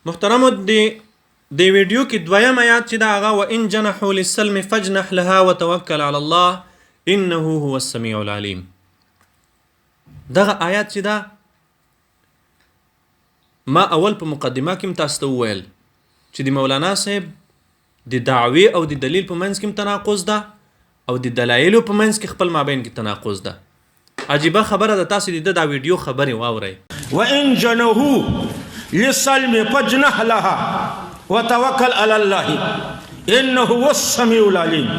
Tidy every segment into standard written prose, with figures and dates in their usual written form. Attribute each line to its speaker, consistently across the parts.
Speaker 1: محترمو د دې ویډیو کې دویم آیات چې دا هغه وان جنحوا للسلم فاجنح لها وتوکل علی الله انه هو السمیع العلیم. دغه آیات چې دا ما اول په مقدمه کې تاسو ته وویل چې د مولانا صاحب د دعوی او د دلیل په منځ کې تناقض ده او د دلایلو په منځ کې خپل مابین کې تناقض ده. عجیبه خبره ده، تاسو د ده دا ویډیو خبرې واورئ.
Speaker 2: وان جنحو للسلم فاجنح لها وتوکل علی الله انه هو السمیع العلیم.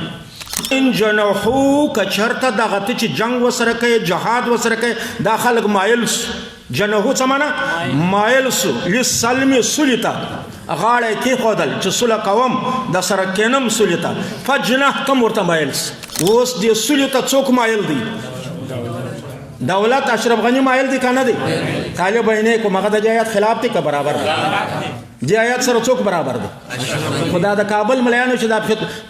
Speaker 2: ان جنحو که چرته دغه ته چې جنگ وسره کوي، جهاد وسره کوي، دا خلک مایل سو. جنحو څه معنا؟ مایل سو. للسلم سولې ته غاړه یې کېښودل چې سوله کوم، د سره کېنم سولې ته. فجنح تم ورته مایل سو. اوس دې سولې ته څوک مایل دی؟ دولت اشرف غنی مایل دی که نه دی؟ طالب یې نه کوم، هغه د دې آیات خلاف دی که برابر دی؟ دې آیات سره څوک برابر دی؟ خو دا د کابل ملایانو چې دا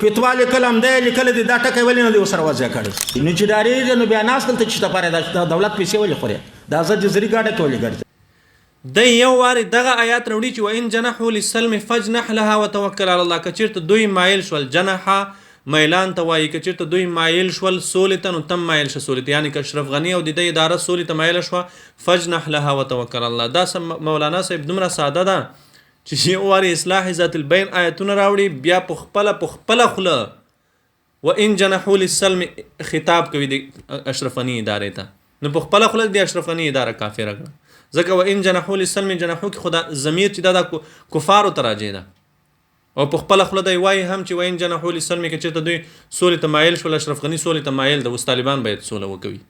Speaker 2: فتوا لیکل هم دی لیکلی دی، دا ټکی ولې نه دی ورسره وضع کړی؟ نو چې ډارېږي نو بیا ناست دلته چې دپاره دا دولت پیسې ولې خوري؟ دا زه جزري ګاډه کې ولې ګرځي؟
Speaker 1: دی یو وارې دغه آیات راوړي چې وان جنحوا للسلم فاجنح لها وتوکل علی الله. که چیرته دوی مایل شول، جنح میلان ته وایي، که چیرته دوی مایل شول سولې ته نو تم مایل شه سولې ته، یعنی که اشرف غني او د ده اداره سولې ته مایله شوه فاجنح لها وتوکل علی الله. دا مولانا صاحب دومره ساده ده چې یو وارې اصلاح ذات البین آیتونه راوړي، بیا په خپله په خپله خوله وان جنحوا للسلم خطاب کوي د اشرف غني ادارې ته، نو په خپله خوله د اشرف غني اداره کافره کړه، ځکه وان جنحوا للسلم جنحو کې خو دا ضمیر چې دا د کفارو ته راجع ده، او په خپله خوله دی وایي هم چې وان جنحوا للسلم که چېرته دوی سولې ته مایل شول، اشرف غني سولې ته مایل ده، اوس طالبان باید سوله وکوي.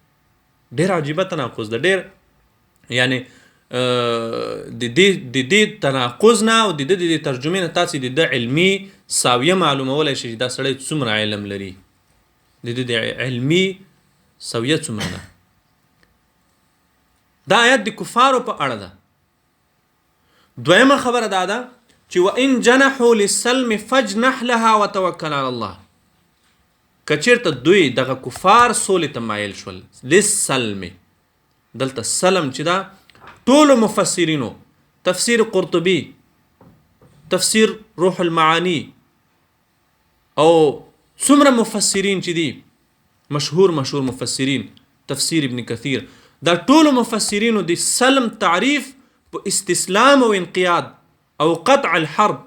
Speaker 1: ډېر عجیبه تناقض ده، ډېر یعنی د دې تناقض نه او د دې ترجمې نه تاسې د ده علمي ساویه معلومولی شئ چې دا سړی څومره علم لري، د ده د علمي سویه څومره ده. دا آیت د کفارو په اړه ده. دویمه خبره دا ده چې وان جنحوا للسلم فاجنح لها وتوکل علی الله. که چیرته دوی دغه کفار سولې ته مایل شول، للسلم، دلته سلم چې دا ټولو مفسرینو تفسیر قرطبي، تفسیر روح المعانی او څومره مفسرین چې دي مشهور مشهور مفسرین، تفسیر ابن کثیر، دا ټولو مفسرینو د سلم تعریف په استسلام او انقیاد او قطع الحرب،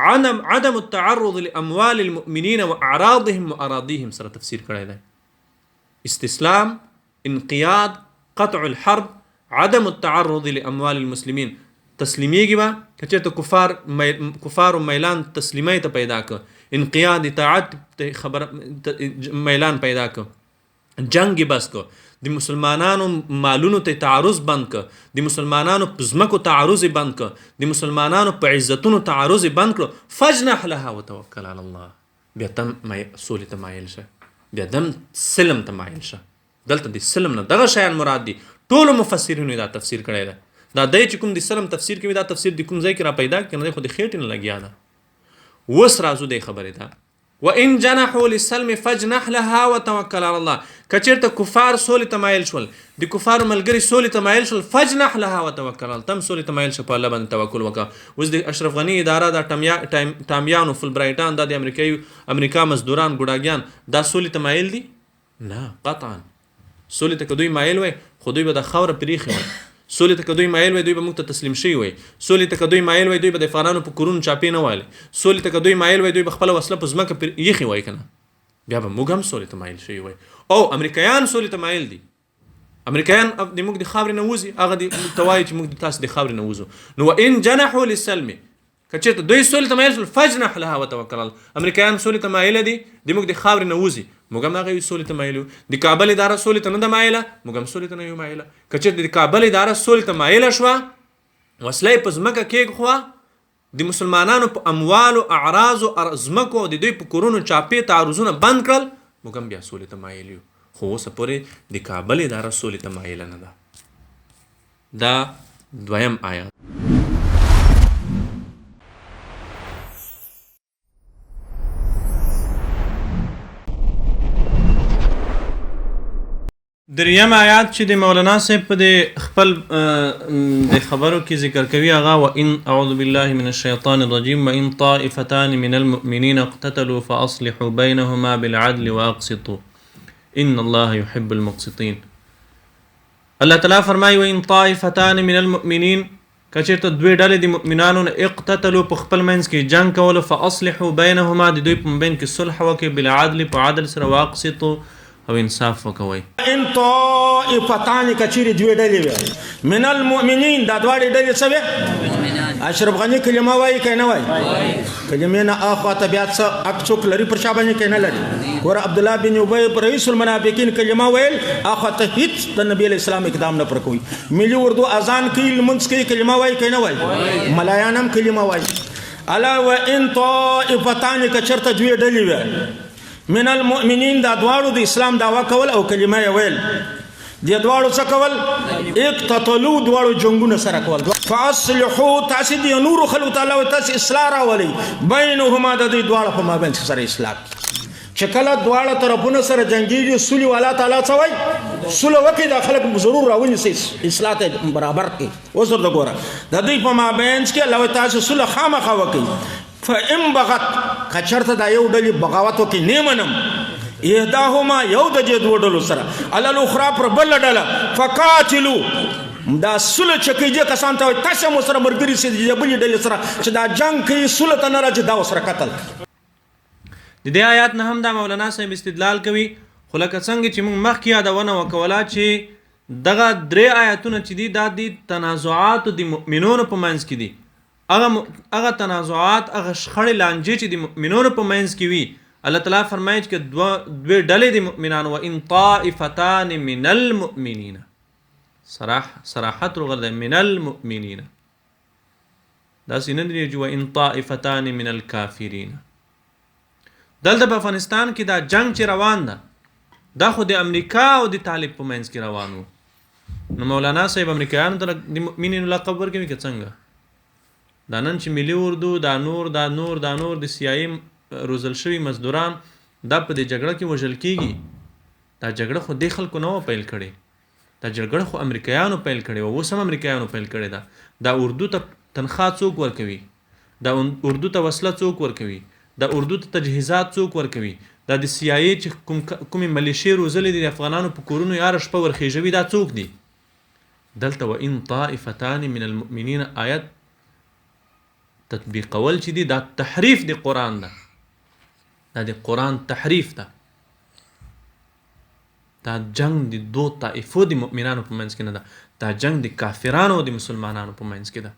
Speaker 1: عدم التعرض لاموال المؤمنین واعراضهم واراضیهم سره تفسیر کړی دی. استسلام، انقیاد، قطع الحرب، عدم التعرض لاموال المسلمین. تسلیمیږي به که چېرته کفار کفارو میلان تسلیمۍ ته پیدا که، انقیاد اطاعت ته خبر میلان پیدا که، جنګ یې بس که، د مسلمانانو مالونو ته تعرض بند که، د مسلمانانو په ځمکو تعرض یې بند که، د مسلمانانو په عزتونو تعرض یې بند کړو، فاجنح لها وتوکل علی الله. بیا تم سولې ته مایل شه، بیا دم سلم ته مایل شه. دلته د سلم نه دغه شیان مراد دي، ټولو مفسرینو دا تفسیر کړی دی. دا دی چې کوم د سلم تفسیر کوي، دا تفسیر د کوم ځای کې را پیدا کړي نه، خو د خېټې نه لګیا ده. اوس راځو دې خبرې ته، وان جنحوا للسلم فاجنح لها وتوکل علی الله. که چېرته کفار سولې ته مایل شول، د کفارو ملګري سولې ته مایل شول، فاجنح لها وتوکل علی الله، تم سولې ته مایل شه، په الله باندې توکل وکړه. اوس د اشرف غني اداره، دا ټامیانو فلبرایټان، دا د امریکا مزدوران ګوډاګیان، دا سولې ته مایل دي؟ نه، قطعا سولې ته که دوی مایل وای خو دوی به د خاوره پرېښې وای، سولې ته که دوی مایل وای دوی به موږ ته تسلیم شوي وای، سولې ته که دوی مایل وای دوی به د افغانانو په کورونو چاپې نه والې، سولې ته که دوی مایل وای دوی به خپله وسله په ځمکه ایښې وای، که نه بیا به موږ هم سولې ته مایل شوي وای. او امریکایان سولې ته مایل دي، امریکایان د موږ د خاورې نه وځي، هغه دې موږ ته وایي چې موږ د تاسو د خاورې نه وځو. نو وان جنحوا للسلم، که چېرته دوی سولې ته مایل شول، فاجنح لها وتوکل علی الله. امریکایان سولې ته مایل دي، د موږ د خاورې نه وځي، موږ هم هغه سولې ته مایل یو. د کابل اداره سولې ته نه ده مایله، موږ هم سولې ته نه یو مایله. که چېرته د کابل اداره سولې ته مایله شوه، وسله یې په ځمکه کېږخوه، د مسلمانانو په اموالو، اعراضو، ځمکو او د دوی په کورونو چاپې تعرضونه بند کړل، موږ هم بیا سولې ته مایل یو. خو اوسه پورې د کابل اداره سولې ته مایله نه ده. دا دویم آیات. دریم آیات چې د مولانا صاحب په دې خپل د خبرو کې ذکر کوي هغه وان اعوذ بالله من الشیطان الرجیم وان طائفتان من المؤمنین اقتتلوا فاصلحوا بینهما بالعدل واقسطوا ان الله يحب المقسطین. الله تعالی فرمایي وان طائفتان من المؤمنین، که چېرته دوې ډلې د مؤمنانو نه اقتتلو په خپل منځ کې جنګ کولو، فاصلحو بینهما د دوی په مابین کې صلح وکړئ، بالعدل په عدل سره، واقسطو او انصاف وکوئ.
Speaker 2: ان طائفتان که چېرې دوې ډلې وې من المؤمنین، دا دواړې ډلې څه وې؟ اشرف غني کلمه وایي که نه وایي؟ کلمې نه اخوا ته بیا څه اک څوک لري پر شا باندې که نه لري؟ ګوره عبدالله بن ابی رئیس المنافقین کلمه ویل، اخوا ته هیڅ د نبی علیه السلام اقدام نه پر کوي. ملي اردو اذان کوي، لمونځ کوي، کلمه وایي که نه وایي؟ ملایان هم کلمه وایي. الا و ان طائفتان که چېرته دوې ډلې وې من المؤمنین، دا دواړو د اسلام دعوه کول او کلمه یې ویل، دې دواړو څه کول؟ اقتتلو، دواړو جنګونه سره کول. فاصلحو، تاسې دې نورو خلکو ته الله وایي تاسې اصلاح راولئ، بینهما د دوی دواړه په مابین کې سره اصلاح کړي. چې کله دواړه طرفونه سره جنګېږي، سولې والا ته الله څه وایي؟ سوله وکړي، دا خلک ضرور راونیسي، اصلاح ته برابر کړي. اوس درته ګوره د دوی په مابین کې الله وایي تاسې سوله خامخا وکړئ. فإن بغت، که چېرته دا یو ډلې بغاوت وکړي، نه منم، احداهما یو د دې دوو ډلو سره علی الاخرى پر بله ډله، فقاتلو، دا سوله چې کوي دې کسان ته وایي تاسې هم ورسره ملګري سئ د دې بلې ډلې سره چې دا جنګ کوي، سوله ته نه راځي، دا ورسره قتل کړي.
Speaker 1: د دې آیات نه هم دا مولانا صاحب استدلال کوي، خو لکه څنګه چې موږ مخکې یادونه وکوله چې دغه درې آیاتونه چې دي دا د تنازعاتو د مؤمنونو په منځ کې دي. هغه تنازعات، هغه شخړې لانجې چې د مؤمنونو په منځ کې وي، الله تعالی فرمایي چې دوې ډلې د مؤمنانو، وان طائفتان من المؤمنین، صراحت راغلی دی، من المؤمنین، داسې نه دی چې وان طائفتان من الکافرین. دلته په افغانستان کې دا جنگ چې روان ده دا خو د امریکا او د طالب په منځ کې روان وو. نو مولانا صاحب امریکایانو ته د مؤمنینو لقب ورکوي که څنګه؟ دا نن چې ملي اردو، دا نور دا نور دا نور د سي آی روزل شوي مزدوران دا په دې جګړه کې وژل کیږي. دا جګړه خو دې خلکو نه وه پیل کړې، دا جګړه خو امریکایانو پیل کړې وه، اوس هم امریکایانو پیل کړې ده. دا اردو ته تنخوا څوک ورکوي؟ دا اردو ته وسله څوک ورکوي؟ دا اردو ته تجهیزات څوک ورکوي؟ دا د سي آی چې کومې ملیشې روزلې دي د افغانانو په کورونو یې هره شپه ورخېژوي، دا څوک دي؟ دلته وان طائفتان من المؤمنین آیت تطبیقول چې دي دا تحریف د قرآن ده، دا د قرآن تحریف ده. دا جنگ د دوو طائفو د مؤمنانو په منځ کې نه ده، دا جنگ د کافرانو او د مسلمانانو په منځ کې ده.